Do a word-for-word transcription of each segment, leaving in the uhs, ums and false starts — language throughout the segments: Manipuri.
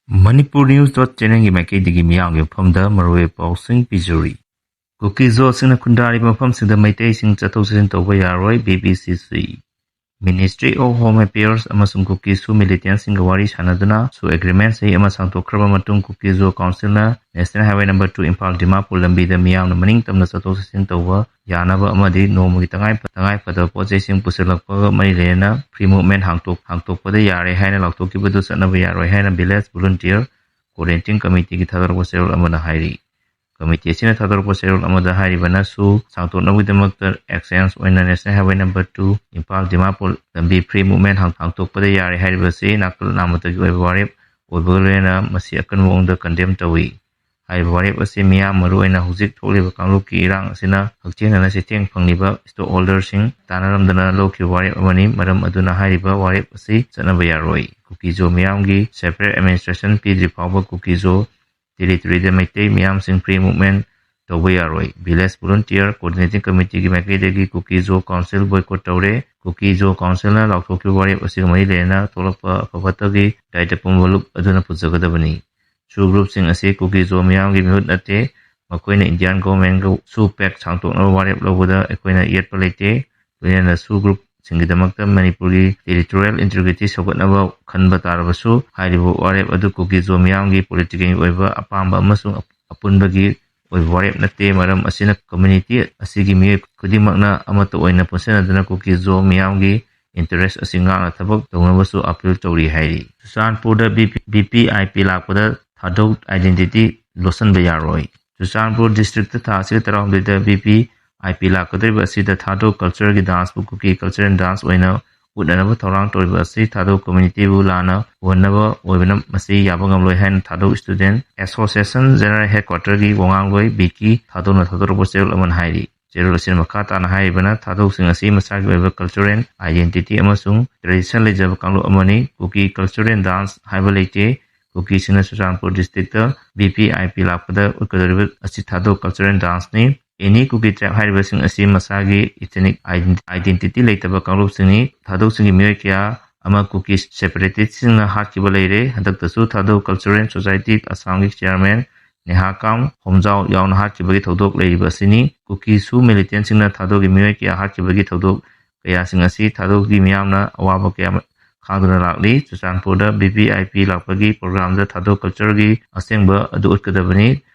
Manipur News dot channelꯒꯤ ꯃꯥꯏꯀꯩꯗꯒꯤ ꯃꯤꯌꯥꯝꯒꯤ ꯃꯐꯝꯗ ꯃꯔꯨꯑꯣꯏꯕ ꯄꯥꯎꯁꯤꯡ ꯄꯤꯖꯔꯤ꯫ ꯀꯨꯀꯤ ꯖꯣꯁꯤꯡꯅ ꯈꯨꯟꯗꯥꯔꯤꯕ ꯃꯐꯝꯁꯤꯡꯗ ꯃꯩꯇꯩꯁꯤꯡ ꯆꯠꯊꯣꯛ ꯆꯠꯁꯤꯟ ꯇꯧꯕ ꯌꯥꯔꯣꯏ, B B C C꯫ Ministry of Home Affairs ꯑꯃꯁꯨꯡ ꯀꯨꯀꯤ ꯁꯨ militantꯁꯤꯡꯒ ꯋꯥꯔꯤ ꯁꯥꯟꯅꯗꯨꯅ ꯁꯨ agreement ꯆꯍꯤ ꯑꯃ ꯁꯥꯡꯗꯣꯛꯈ꯭ꯔꯕ ꯃꯇꯨꯡ ꯀꯨꯀꯤ ꯖꯣ councilꯅ National Highway number two Imphal Dimapur ꯂꯝꯕꯤꯗ ꯃꯤꯌꯥꯝꯅ ꯃꯅꯤꯡ ꯇꯝꯅ ꯆꯠꯊꯣꯛ ꯆꯠꯁꯤꯟ ꯇꯧꯕ ꯌꯥꯅꯕ ꯑꯃꯗꯤ ꯅꯣꯡꯃꯒꯤ ꯇꯉꯥꯏ ꯐ-, ꯇꯉꯥꯏ ꯐꯗꯕ ꯄꯣꯠ ꯆꯩꯁꯤꯡ ꯄꯨꯁꯤꯜꯂꯛꯄꯒ ꯃꯔꯤ ꯂꯩꯅꯅ free movement ꯍꯥꯡꯇꯣꯛ-, ꯍꯥꯡꯇꯣꯛꯄꯗ ꯌꯥꯔꯦ ꯍꯥꯏꯅ ꯂꯥꯎꯊꯣꯛꯈꯤꯕꯗꯨ ꯆꯠꯅꯕ ꯌꯥꯔꯣꯏ ꯍꯥꯏꯅ Village Volunteer Coordinating Committeeꯒꯤ ꯊꯥꯗꯣꯔꯛꯄ ꯆꯦꯔꯣꯜ ꯑꯃꯅ ꯍꯥꯏꯔꯤ꯫ Committee ꯑꯁꯤꯅ ꯊꯥꯗꯣꯔꯛꯄ ꯆꯦꯔꯣꯜ ꯑꯃꯗ ꯍꯥꯏꯔꯤꯕꯅ ꯁꯨ ꯁꯥꯡꯗꯣꯛꯅꯕꯒꯤꯗꯃꯛꯇ exchange ꯑꯣꯏꯅ National Highway number two Imphal Dimapur ꯂꯝꯕꯤ free movement ꯍꯥꯡ-, ꯍꯥꯡꯗꯣꯛꯄꯗ ꯌꯥꯔꯦ ꯍꯥꯏꯔꯤꯕꯁꯤ ꯅꯥꯀꯜ ꯅꯥꯝꯃꯇꯒꯤ ꯑꯣꯏꯕ ꯋꯥꯔꯦꯞ ꯑꯣꯏꯕꯒ ꯂꯣꯏꯅꯅ ꯃꯁꯤ ꯑꯀꯟꯕ ꯃꯑꯣꯡꯗ condemn ꯇꯧꯏ꯫ ꯍꯥꯏꯔꯤꯕ ꯋꯥꯔꯦꯞ ꯑꯁꯤ ꯃꯤꯌꯥꯝ, ꯃꯔꯨꯑꯣꯏꯅ ꯍꯧꯖꯤꯛ ꯊꯣꯛꯂꯤꯕ ꯀꯥꯡꯂꯨꯞꯀꯤ ꯏꯔꯥꯡ ꯑꯁꯤꯅ ꯍꯛꯊꯦꯡꯅꯅ ꯆꯩꯊꯦꯡ ꯐꯪꯂꯤꯕ stakeholderꯁꯤꯡ ꯇꯥꯟꯅꯔꯝꯗꯅ ꯂꯧꯈꯤꯕ ꯋꯥꯔꯦꯞ ꯑꯃꯅꯤ꯫ ꯃꯔꯝ ꯑꯗꯨꯅ ꯍꯥꯏꯔꯤꯕ ꯋꯥꯔꯦꯞ ꯑꯁꯤ ꯆꯠꯅꯕ ꯌꯥꯔꯣꯏ꯫ ꯀꯨꯀꯤ ꯖꯣ ꯃꯤꯌꯥꯝꯒꯤ separate administration ꯄꯤꯗ꯭ꯔꯤ ꯐꯥꯎꯕ ꯀꯨꯀꯤ ꯖꯣ territoryꯗ ꯃꯩꯇꯩ ꯃꯤꯌꯥꯝꯁꯤꯡ free movement ꯇꯧꯕ ꯌꯥꯔꯣꯏ꯫ Village Volunteer Coordinating Committeeꯒꯤ ꯃꯥꯏꯀꯩꯗꯒꯤ ꯀꯨꯀꯤ ꯖꯣ council boycott ꯇꯧꯔꯦ꯫ ꯀꯨꯀꯤ ꯖꯣ councilꯅ ꯂꯥꯎꯊꯣꯛꯈꯤꯕ ꯋꯥꯔꯦꯞ ꯑꯁꯤꯒ ꯃꯔꯤ ꯂꯩꯅꯅ ꯊꯣꯛꯂꯛꯄ ꯑꯐ ꯐꯠꯇꯒꯤ ꯗꯥꯏꯇ ꯄꯨꯝꯕ ꯂꯨꯞ ꯑꯗꯨꯅ ꯄꯨꯖꯒꯗꯕꯅꯤ꯫ ꯁꯨ groupꯁꯤꯡ ꯑꯁꯤ ꯀꯨꯀꯤ ꯖꯣ ꯃꯤꯌꯥꯝꯒꯤ ꯃꯤꯍꯨꯠ ꯅꯠꯇꯦ꯫ ꯃꯈꯣꯏꯅ Indian governmentꯒ ꯁꯨ pact ꯁꯥꯡꯗꯣꯛꯅꯕ ꯋꯥꯔꯦꯞ ꯂꯧꯕꯗ ꯑꯩꯈꯣꯏꯅ ꯌꯦꯠꯄ ꯂꯩꯇꯦ꯫ ꯂꯣꯏꯅꯅ ꯁꯨ groupꯁꯤꯡꯒꯤꯗꯃꯛꯇ ꯃꯅꯤꯄꯨꯔꯒꯤ territorial integrity ꯁꯧꯒꯠꯅꯕ ꯈꯟꯕ ꯇꯥꯔꯕꯁꯨ ꯍꯥꯏꯔꯤꯕ ꯋꯥꯔꯦꯞ ꯑꯗꯨ ꯀꯨꯀꯤ ꯖꯣ ꯃꯤꯌꯥꯝꯒꯤ political ꯑꯣꯏꯕ ꯑꯄꯥꯝꯕ ꯑꯃꯁꯨꯡ ꯑꯄꯨꯟꯕꯒꯤ ꯑꯣꯏꯕ ꯋꯥꯔꯦꯞ ꯅꯠꯇꯦ꯫ ꯃꯔꯝ ꯑꯁꯤꯅ community ꯑꯁꯤꯒꯤ ꯃꯤꯑꯣꯏ ꯈꯨꯗꯤꯡꯃꯛꯅ ꯑꯃꯠꯇ ꯑꯣꯏꯅ ꯄꯨꯟꯁꯤꯟꯅꯗꯨꯅ ꯀꯨꯀꯤ ꯖꯣ ꯃꯤꯌꯥꯝꯒꯤ interest ꯑꯁꯤ ꯉꯥꯛꯅ ꯊꯕꯛ ꯇꯧꯅꯕꯁꯨ appeal ꯇꯧꯔꯤ ꯍꯥꯏꯔꯤ꯫ ꯆꯨꯔꯆꯥꯟꯄꯨꯔꯗ VP, VPIP ꯂꯥꯛꯄꯗ ꯊꯥꯗꯧ identity ꯂꯣꯠꯁꯤꯟꯕ ꯌꯥꯔꯣꯏ꯫ ꯆꯨꯔꯆꯥꯟꯄꯨꯔ districtꯇ ꯊꯥ ꯑꯁꯤꯒꯤ ꯇꯔꯥꯍꯨꯝꯗꯣꯏꯗ VPIP ꯂꯥꯛꯀꯗꯧꯔꯤꯕ ꯑꯁꯤꯗ ꯊꯥꯗꯧ cultureꯒꯤ danceꯕꯨ ꯀꯨꯀꯤ culture and dance ꯑꯣꯏꯅ ꯎꯠꯅꯅꯕ ꯊꯧꯔꯥꯡ ꯇꯧꯔꯤꯕ ꯑꯁꯤ ꯊꯥꯗꯧ communityꯕꯨ ꯂꯥꯟꯅ ꯎꯍꯟꯅꯕ ꯑꯣꯏꯕꯅ ꯃꯁꯤ ꯌꯥꯕ ꯉꯝꯂꯣꯏ ꯍꯥꯏꯅ ꯊꯥꯗꯧ student association general headquarterꯒꯤ ꯋꯥꯉꯥꯡꯂꯣꯏ ꯕꯤꯀꯤ ꯊꯥꯗꯧꯅ ꯊꯥꯗꯣꯔꯛꯄ ꯆꯦꯔꯣꯜ ꯑꯃꯅ ꯍꯥꯏꯔꯤ꯫ ꯆꯦꯔꯣꯜ ꯑꯁꯤꯅ ꯃꯈꯥ ꯇꯥꯅ ꯍꯥꯏꯔꯤꯕꯅ ꯊꯥꯗꯧꯁꯤꯡ ꯑꯁꯤ ꯃꯁꯥꯒꯤ ꯑꯣꯏꯕ culture and identity ꯑꯃꯁꯨꯡ tradition ꯂꯩꯖꯕ ꯀꯥꯡꯂꯨꯞ ꯑꯃꯅꯤ꯫ ꯀꯨꯀꯤ culture and dance ꯍꯥꯏꯕ ꯂꯩꯇꯦ꯫ ꯀꯨꯀꯤꯁꯤꯡꯅ ꯆꯨꯔꯆꯥꯟꯄꯨꯔ districtꯇ VPIP ꯂꯥꯛꯄꯗ ꯎꯠꯀꯗꯧꯔꯤꯕ ꯑꯁꯤ ꯊꯥꯗꯧ culture and danceꯅꯤ꯫ Any Kuki tribe ꯍꯥꯏꯔꯤꯕꯁꯤꯡ ꯑꯁꯤ ꯃꯁꯥꯒꯤ ethnic ident-, identity ꯂꯩꯇꯕ ꯀꯥꯡꯂꯨꯞꯁꯤꯡꯅꯤ꯫ ꯊꯥꯗꯧꯁꯤꯡꯒꯤ ꯃꯤꯑꯣꯏ ꯀꯌꯥ ꯑꯃ ꯀꯨꯀꯤ ꯁꯦꯄꯔꯦꯇꯤꯁꯁꯤꯡꯅ ꯍꯥꯠꯈꯤꯕ ꯂꯩꯔꯦ꯫ ꯍꯟꯗꯛꯇꯁꯨ ꯊꯥꯗꯧ ꯀꯜꯆꯔꯦꯜ ꯁꯣꯁꯥꯏꯇꯤ ꯑꯁꯥꯝꯒꯤ ꯆꯤꯌꯥꯔꯃꯦꯟ ꯅꯦꯍꯥꯀꯥꯝ ꯍꯣꯝꯖꯥꯎ ꯌꯥꯎꯅ ꯍꯥꯠꯈꯤꯕꯒꯤ ꯊꯧꯗꯣꯛ ꯂꯩꯔꯤꯕ ꯑꯁꯤꯅꯤ꯫ ꯀꯨꯀꯤ ꯁꯨ ꯃꯤꯂꯤꯇꯦꯟꯁꯤꯡꯅ ꯊꯥꯗꯧꯒꯤ ꯃꯤꯑꯣꯏ ꯀꯌꯥ ꯍꯥꯠꯈꯤꯕꯒꯤ ꯊꯧꯗꯣꯛ ꯀꯌꯥꯁꯤꯡ ꯑꯁꯤ ꯊꯥꯗꯧꯒꯤ ꯃꯤꯌꯥꯝꯅ ꯑꯋꯥꯕ ꯀꯌꯥ ꯈꯥꯡꯗꯨꯅ ꯂꯥꯛꯂꯤ꯫ ꯆꯨꯔꯆꯥꯟꯄꯨꯔꯗ ꯚꯤ ꯚꯤ ꯑꯥꯏ ꯄꯤ ꯂꯥꯛꯄꯒꯤ ꯄ꯭ꯔꯣꯒ꯭ꯔꯥꯝꯗ ꯊꯥꯗꯧ ꯀꯜꯆꯔꯒꯤ ꯑꯁꯦꯡꯕ ꯑꯗꯨ ꯎꯠꯀꯗꯕꯅꯤ꯫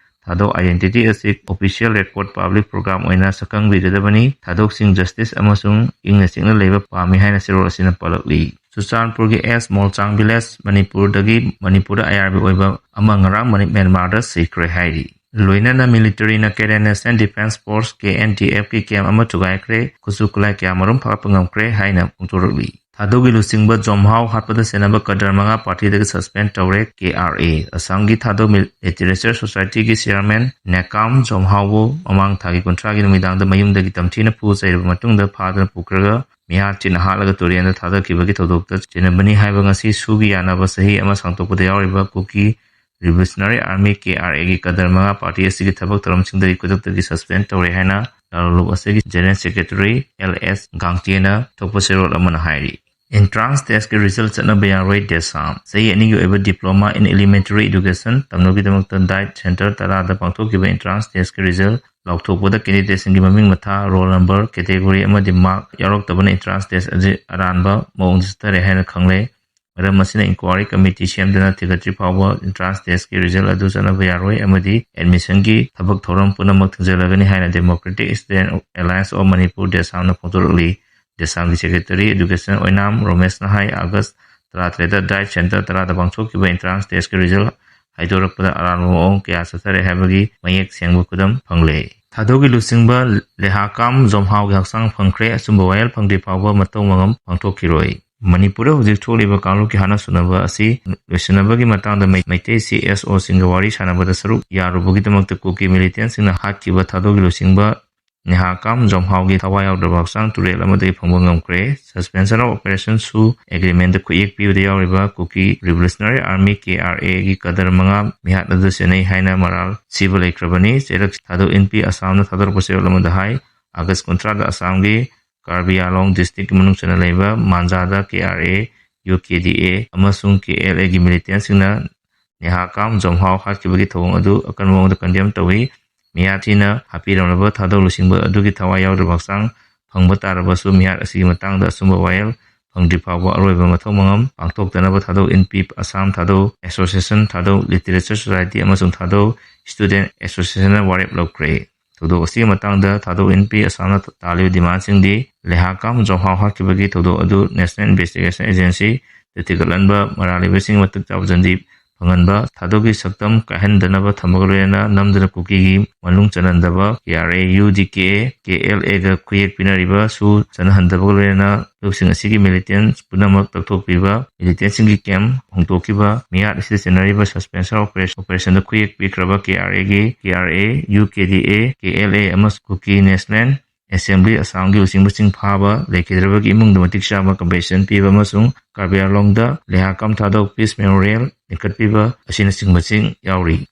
ꯊꯥꯗꯧ ꯑꯥꯏꯗꯦꯟꯇꯤꯇꯤ ꯑꯁꯤ ꯑꯣꯐꯤꯁꯤꯌꯦꯜ ꯔꯦꯀꯣꯔꯗ ꯄꯕ꯭ꯂꯤꯛ ꯄ꯭ꯔꯣꯒ꯭ꯔꯥꯝ ꯑꯣꯏꯅ ꯁꯛꯈꯪꯕꯤꯒꯗꯕꯅꯤ꯫ ꯊꯥꯗꯧꯁꯤꯡ ꯖꯁꯇꯤꯁ ꯑꯃꯁꯨꯡ ꯏꯪꯅ ꯆꯤꯛꯅ ꯂꯩꯕ ꯄꯥꯝꯃꯤ ꯍꯥꯏꯅ ꯆꯦꯔꯣꯜ ꯑꯁꯤꯅ ꯄꯜꯂꯛꯂꯤ꯫ ꯆꯨꯔꯆꯥꯟꯄꯨꯔꯒꯤ ꯑꯦꯁ ꯃꯣꯜꯆꯥꯡ ꯚꯤꯂꯦꯖ ꯃꯅꯤꯄꯨꯔꯗꯒꯤ, ꯃꯅꯤꯄꯨꯔꯗ ꯑꯥꯏ ꯑꯥꯔ ꯕꯤ ꯑꯣꯏꯕ ꯑꯃ ꯉꯔꯥꯡ ꯃꯅꯤ-, ꯃ꯭ꯌꯥꯟꯃꯥꯔꯗ ꯁꯤꯈ꯭ꯔꯦ ꯍꯥꯏꯔꯤ꯫ ꯂꯣꯏꯅꯅ ꯃꯤꯂꯤꯇꯔꯤꯅ ꯀꯦꯔꯦꯟ ꯅꯦꯁꯅꯦꯜ ꯗꯤꯐꯦꯟꯁ ꯐꯣꯔꯁ, ꯀꯦ ꯑꯦꯟ ꯗꯤ ꯑꯦꯐꯀꯤ ꯀꯦꯝ ꯑꯃ ꯊꯨꯒꯥꯏꯈ꯭ꯔꯦ, ꯈꯨꯠꯁꯨ ꯈꯨꯠꯂꯥꯏ ꯀꯌꯥ ꯃꯔꯨꯝ ꯐꯥꯒꯠꯄ ꯉꯝꯈ꯭ꯔꯦ ꯍꯥꯏꯅ ꯐꯣꯡꯗꯣꯔꯛꯂꯤ꯫ ꯊꯥꯗꯧꯒꯤ ꯂꯨꯆꯤꯡꯕ ꯖꯣꯝꯍꯥꯎ ꯍꯥꯠꯄꯗ ꯆꯦꯟꯅꯕ ꯀꯗꯔ ꯃꯉꯥ ꯄꯥꯔꯇꯤꯗꯒꯤ ꯁꯁꯄꯦꯟ ꯇꯧꯔꯦ, ꯀꯦ ꯑꯥꯔ ꯑꯦ꯫ ꯑꯁꯥꯝꯒꯤ ꯊꯥꯗꯧ ꯃꯤꯂꯤꯇꯔꯦꯆꯔ ꯁꯣꯁꯥꯏꯇꯤꯒꯤ ꯆꯤꯌꯥꯔꯃꯦꯟ ꯅꯦꯀꯥꯝ ꯖꯣꯝꯍꯥꯎꯕꯨ ꯃꯃꯥꯡ ꯊꯥꯒꯤ ꯀꯨꯟꯊ꯭ꯔꯥꯒꯤ ꯅꯨꯃꯤꯗꯥꯡꯗ ꯃꯌꯨꯝꯗꯒꯤ ꯇꯝꯊꯤꯅ ꯐꯨ ꯆꯩꯔꯕ ꯃꯇꯨꯡꯗ ꯐꯥꯗꯨꯅ ꯄꯨꯈ꯭ꯔꯒ ꯃꯤꯍꯥꯠ ꯊꯤꯅ ꯍꯥꯠꯂꯒ ꯇꯨꯔꯦꯟꯗ ꯊꯥꯗꯈꯤꯕꯒꯤ ꯊꯧꯗꯣꯛꯇ ꯆꯦꯟꯅꯕꯅꯤ ꯍꯥꯏꯕ ꯉꯁꯤ ꯁꯨꯒꯤ ꯌꯥꯅꯕ ꯆꯍꯤ ꯑꯃ ꯁꯥꯡꯗꯣꯛꯄꯗ ꯌꯥꯎꯔꯤꯕ ꯀꯨꯀꯤ ꯔꯤꯚꯣꯂꯨꯁꯅꯔꯤ ꯑꯥꯔꯃꯤ, ꯀꯦ ꯑꯥꯔ ꯑꯦꯒꯤ ꯀꯗꯔ ꯃꯉꯥ ꯄꯥꯔꯇꯤ ꯑꯁꯤꯒꯤ ꯊꯕꯛ ꯊꯧꯔꯝꯁꯤꯡꯗꯒꯤ ꯈꯨꯗꯛꯇꯒꯤ ꯁꯁꯄꯦꯟ ꯇꯧꯔꯦ ꯍꯥꯏꯅ ꯂꯥꯂꯣꯡ ꯑꯁꯤꯒꯤ ꯖꯦꯅꯔꯦꯜ ꯁꯦꯀ꯭ꯔꯦꯇꯔꯤ ꯑꯦꯜ ꯑꯦꯁ ꯒꯥꯡꯇꯦꯅ ꯊꯣꯛꯄ ꯆꯦꯔꯣꯜ ꯑꯃꯅ ꯍꯥꯏꯔꯤ꯫ ꯑꯦꯟꯇ꯭ꯔꯥꯟꯁ ꯇꯦꯁꯀꯤ ꯔꯤꯖꯜ ꯆꯠꯅꯕ ꯌꯥꯔꯣꯏ ꯗꯦꯁꯥꯝ꯫ ꯆꯍꯤ ꯑꯅꯤꯒꯤ ꯑꯣꯏꯕ ꯗꯤꯄ꯭ꯂꯣꯃꯥ ꯏꯟ ꯏꯂꯤꯃꯦꯟꯇꯔꯤ ꯏꯗꯨꯀꯦꯁꯟ ꯇꯝꯅꯕꯒꯤꯗꯃꯛꯇ ꯗꯥꯏꯠ ꯁꯦꯟꯇꯔ ꯇꯔꯥꯗ ꯄꯥꯡꯊꯣꯛꯈꯤꯕ ꯑꯦꯟꯇ꯭ꯔꯥꯟꯁ ꯇꯦꯁꯀꯤ ꯔꯤꯖꯜ ꯂꯥꯎꯊꯣꯛꯄꯗ ꯀꯦꯟꯗꯤꯗꯦꯠꯁꯤꯡꯒꯤ ꯃꯃꯤꯡ ꯃꯊꯥ, ꯔꯣꯜ ꯅꯝꯕꯔ, ꯀꯦꯇꯦꯒꯣꯔꯤ ꯑꯃꯗꯤ ꯃꯥꯔꯛ ꯌꯥꯎꯔꯛꯇꯕꯅ ꯑꯦꯟꯇ꯭ꯔꯥꯟꯁ ꯇꯦꯁ ꯑꯁꯤ ꯑꯔꯥꯟꯕ ꯃꯑꯣꯡꯗ ꯆꯠꯊꯔꯦ ꯍꯥꯏꯅ ꯈꯪꯂꯦ꯫ ꯃꯔꯝ ꯑꯁꯤꯅ ꯏꯟꯀ꯭ꯋꯥꯔꯤ ꯀꯃꯤꯇꯤ ꯁꯦꯝꯗꯨꯅ ꯊꯤꯒꯠꯇ꯭ꯔꯤ ꯐꯥꯎꯕ ꯑꯦꯟꯇ꯭ꯔꯥꯟꯁ ꯇꯦꯁꯀꯤ ꯔꯤꯖꯜ ꯑꯗꯨ ꯆꯠꯅꯕ ꯌꯥꯔꯣꯏ ꯑꯃꯗꯤ ꯑꯦꯗꯃꯤꯁꯟꯒꯤ ꯊꯕꯛ ꯊꯧꯔꯝ ꯄꯨꯝꯅꯃꯛ ꯊꯤꯡꯖꯤꯜꯂꯒꯅꯤ ꯍꯥꯏꯅ democratic student alliance of Manipur, ꯗꯦꯁꯥꯝꯅ ꯐꯣꯡꯗꯣꯔꯛꯂꯤ꯫ ꯗꯦꯁꯥꯝꯒꯤ ꯁꯦꯀ꯭ꯔꯦꯇꯔꯤ ꯑꯦꯗꯨꯀꯦꯁꯟ ꯑꯣꯏꯅꯥꯝ ꯔꯣꯃꯦꯁꯅ ꯍꯥꯏ, ꯑꯥꯒꯁ ꯇꯔꯥꯇꯔꯦꯠꯇ ꯗꯥꯏꯠ ꯁꯦꯟꯇꯔ ꯇꯔꯥꯗ ꯄꯥꯡꯊꯣꯛꯈꯤꯕ ꯑꯦꯟꯇ꯭ꯔꯥꯟꯁ ꯇꯦꯁꯀꯤ ꯔꯤꯖꯜ ꯍꯥꯏꯗꯣꯔꯛꯄꯗ ꯑꯔꯥꯟꯕ ꯃꯑꯣꯡ ꯀꯌꯥ ꯆꯠꯊꯔꯦ ꯍꯥꯏꯕꯒꯤ ꯃꯌꯦꯛ ꯁꯦꯡꯕ ꯈꯨꯗꯝ ꯐꯪꯂꯦ꯫ ꯊꯥꯗꯧꯒꯤ ꯂꯨꯆꯤꯡꯕ ꯂꯦꯍꯥꯀꯥꯝ ꯖꯣꯝꯍꯥꯎꯒꯤ ꯍꯛꯆꯥꯡ ꯐꯪꯈ꯭ꯔꯦ꯫ ꯑꯆꯨꯝꯕ ꯋꯥꯌꯦꯜ ꯐꯪꯗ꯭ꯔꯤ ꯐꯥꯎꯕ ꯃꯇꯧ ꯃꯉꯝ ꯄꯥꯡꯊꯣꯛꯈꯤꯔꯣꯏ꯫ ꯃꯅꯤꯄꯨꯔꯗ ꯍꯧꯖꯤꯛ ꯊꯣꯛꯂꯤꯕ ꯀꯥꯡꯂꯨꯞꯀꯤ ꯍꯥꯠꯅ ꯁꯨꯅꯕ ꯑꯁꯤ ꯂꯣꯏꯁꯤꯟꯅꯕꯒꯤ ꯃꯇꯥꯡꯗ ꯃꯩ-, ꯃꯩꯇꯩ ꯁꯤ ꯑꯦꯁ ꯑꯣꯁꯤꯡꯒ ꯋꯥꯔꯤ ꯁꯥꯟꯅꯕꯗ ꯁꯔꯨꯛ ꯌꯥꯔꯨꯕꯒꯤꯗꯃꯛꯇ ꯀꯨꯀꯤ ꯃꯤꯂꯤꯇꯦꯟꯁꯤꯡꯅ ꯍꯥꯠꯈꯤꯕ ꯊꯥꯗꯧꯒꯤ ꯂꯨꯆꯤꯡꯕ ꯅꯦꯍꯥꯀꯥꯝ ꯖꯣꯝꯍꯥꯎꯒꯤ ꯊꯋꯥꯏ ꯌꯥꯎꯗ꯭ꯔꯕ ꯍꯛꯆꯥꯡ ꯇꯨꯔꯦꯜ ꯑꯃꯗꯒꯤ ꯐꯪꯕ ꯉꯝꯈ꯭ꯔꯦ꯫ Suspension of Operation ꯁꯨ ꯑꯦꯒ꯭ꯔꯤꯃꯦꯟꯗ ꯈꯨꯠꯌꯦꯛ ꯄꯤꯕꯗ ꯌꯥꯎꯔꯤꯕ ꯀꯨꯀꯤ ꯔꯤꯚꯣꯂꯨꯁꯅꯔꯤ ꯑꯥꯔꯃꯤ, ꯀꯦ ꯑꯥꯔ ꯑꯦꯒꯤ ꯀꯗꯔ ꯃꯉꯥ ꯃꯤꯍꯥꯠ ꯑꯗꯨ ꯁꯦꯟꯅꯩ ꯍꯥꯏꯅ ꯃꯔꯥꯜ ꯁꯤꯕ ꯂꯩꯈ꯭ꯔꯕꯅꯤ꯫ ꯆꯩꯔꯛ ꯊꯥꯗꯧ ꯏꯟꯄꯤ ꯑꯁꯥꯝꯅ ꯊꯥꯗꯣꯔꯛꯄ ꯆꯦꯔꯣꯜ ꯑꯃꯗ ꯍꯥꯏ, ꯑꯥꯒꯁ ꯀꯨꯟꯊ꯭ꯔꯥꯗ ꯑꯁꯥꯝꯒꯤ ꯀꯥꯔꯕꯤ ꯑꯥꯡꯂꯣꯡ ꯗꯤꯁꯇ꯭ꯔꯤꯛꯀꯤ ꯃꯅꯨꯡ ꯆꯟꯅ ꯂꯩꯕ ꯃꯥꯟꯖꯥꯗ ꯀꯦ R A U K D ꯑꯦ ꯑꯃꯁꯨꯡ ꯀꯦ ꯑꯦꯜ ꯑꯦꯒꯤ ꯃꯤꯂꯤꯇꯦꯟꯁꯤꯡꯅ ꯅꯦꯍꯥꯀꯥꯝ ꯖꯣꯝꯍꯥꯎ ꯍꯥꯠꯈꯤꯕꯒꯤ ꯊꯧꯑꯣꯡ ꯑꯗꯨ ꯑꯀꯟꯕ ꯃꯑꯣꯡꯗ ꯀꯟꯗꯦꯝ ꯇꯧꯏ꯫ ꯃꯤꯌꯥꯊꯤꯅ ꯍꯥꯞꯄꯤꯔꯝꯂꯕ ꯊꯥꯗꯣꯛ ꯂꯨꯆꯤꯡꯕ ꯑꯗꯨꯒꯤ ꯊꯋꯥꯏ ꯌꯥꯎꯗ꯭ꯔꯕ ꯍꯛꯆꯥꯡ ꯐꯪꯕ ꯇꯥꯔꯕꯁꯨ, ꯃꯤꯍꯥꯠ ꯑꯁꯤꯒꯤ ꯃꯇꯥꯡꯗ ꯑꯆꯨꯝꯕ ꯋꯥꯌꯦꯜ ꯐꯪꯗ꯭ꯔꯤ ꯐꯥꯎꯕ ꯑꯔꯣꯏꯕ ꯃꯊꯧ ꯃꯉꯝ ꯄꯥꯡꯊꯣꯛꯇꯅꯕ ꯊꯥꯗꯣꯛ ꯏꯟꯄꯤ ꯑꯁꯥꯝ ꯊꯥꯗꯣꯛ ꯑꯦꯁꯣꯁꯤꯌꯦꯁꯟ, ꯊꯥꯗꯣꯛ ꯂꯤꯇꯔꯦꯆꯔ ꯁꯣꯁꯥꯏꯇꯤ ꯑꯃꯁꯨꯡ ꯊꯥꯗꯣꯛ ꯁ꯭ꯇꯨꯗꯦꯟ ꯑꯦꯁꯣꯁꯤꯌꯦꯁꯟꯅ ꯋꯥꯔꯦꯞ ꯂꯧꯈ꯭ꯔꯦ꯫ ꯊꯧꯗꯣꯛ ꯑꯁꯤꯒꯤ ꯃꯇꯥꯡꯗ ꯊꯥꯗꯣꯛ ꯏꯟꯄꯤ ꯑꯁꯥꯝꯅ ꯇꯥꯜꯂꯤꯕ ꯗꯤꯃꯥꯟꯁꯤꯡꯗꯤ ꯂꯦꯍꯥꯀꯥꯝ ꯖꯣꯝꯍꯥꯎ ꯍꯥꯠꯈꯤꯕꯒꯤ ꯊꯧꯗꯣꯛ ꯑꯗꯨ ꯅꯦꯁꯅꯦꯜ ꯏꯟꯚꯦꯁꯇꯤꯒꯦꯁꯟ ꯑꯦꯖꯦꯟꯁꯤ ꯊꯤꯒꯠꯍꯟꯕ, ꯃꯔꯥꯜ ꯂꯩꯕꯁꯤꯡ ꯃꯇꯤꯛ ꯆꯥꯕ ꯆꯥꯟꯗꯤ ꯐꯪꯍꯟꯕ, ꯊꯥꯗꯣꯛꯀꯤ ꯁꯛꯇꯝ ꯀꯥꯏꯍꯟꯗꯅꯕ ꯊꯝꯕꯒ ꯂꯣꯏꯅꯅ ꯅꯝꯗꯅ ꯀꯨꯀꯤꯒꯤ ꯃꯅꯨꯡ ꯆꯜꯍꯟꯗꯕ, K R A, U D K, K L ꯑꯦꯒ ꯈꯨꯌꯦꯛ ꯄꯤꯅꯔꯤꯕ ꯁꯨ ꯆꯠꯅꯍꯟꯗꯕꯒ ꯂꯣꯏꯅꯅ ꯂꯨꯞꯁꯤꯡ ꯑꯁꯤꯒꯤ ꯃꯤꯂꯤꯇꯦꯟ ꯄꯨꯝꯅꯃꯛ ꯂꯧꯊꯣꯛꯄꯤꯕ, ꯃꯤꯂꯤꯇꯦꯟꯁꯤꯡꯒꯤ ꯀꯦꯝ ꯍꯣꯡꯗꯣꯛꯈꯤꯕ, ꯃꯤꯍꯥꯠ ꯑꯁꯤꯗ ꯆꯦꯟꯅꯔꯤꯕ ꯁꯁꯄꯦꯟꯁꯟ ꯑꯣꯄꯔꯦ-, ꯑꯣꯄꯔꯦꯁꯟꯗ ꯈꯨꯌꯦꯛ ꯄꯤꯈ꯭ꯔꯕ ꯀꯦ ꯑꯥꯔ ꯑꯦꯒꯤ, K R A, U K D A, K L A ꯑꯃꯁꯨꯡ ꯀꯨꯀꯤ ꯅꯦꯁꯅꯦꯜ ꯑꯦꯁꯦꯝꯕ꯭ꯂꯤ ꯑꯁꯥꯝꯒꯤ ꯂꯨꯆꯤꯡꯕꯁꯤꯡ ꯐꯥꯕ ꯂꯩꯈꯤꯗ꯭ꯔꯕꯒꯤ ꯏꯃꯨꯡꯗ ꯃꯇꯤꯛ ꯆꯥꯕ ꯀꯝꯄꯦꯟꯁꯦꯁꯟ ꯄꯤꯕ ꯑꯃꯁꯨꯡ ꯀꯥꯔꯕꯤ ꯑꯪꯂꯣꯡꯗ ꯂꯦꯍꯥꯀꯥꯝ ꯊꯥꯗꯣꯛ ꯄꯤꯁ ꯃꯦꯃꯣꯔꯤꯌꯦꯜ ꯂꯤꯡꯈꯠꯄꯤꯕ ꯑꯁꯤꯅꯆꯤꯡꯕꯁꯤꯡ ꯌꯥꯎꯔꯤ꯫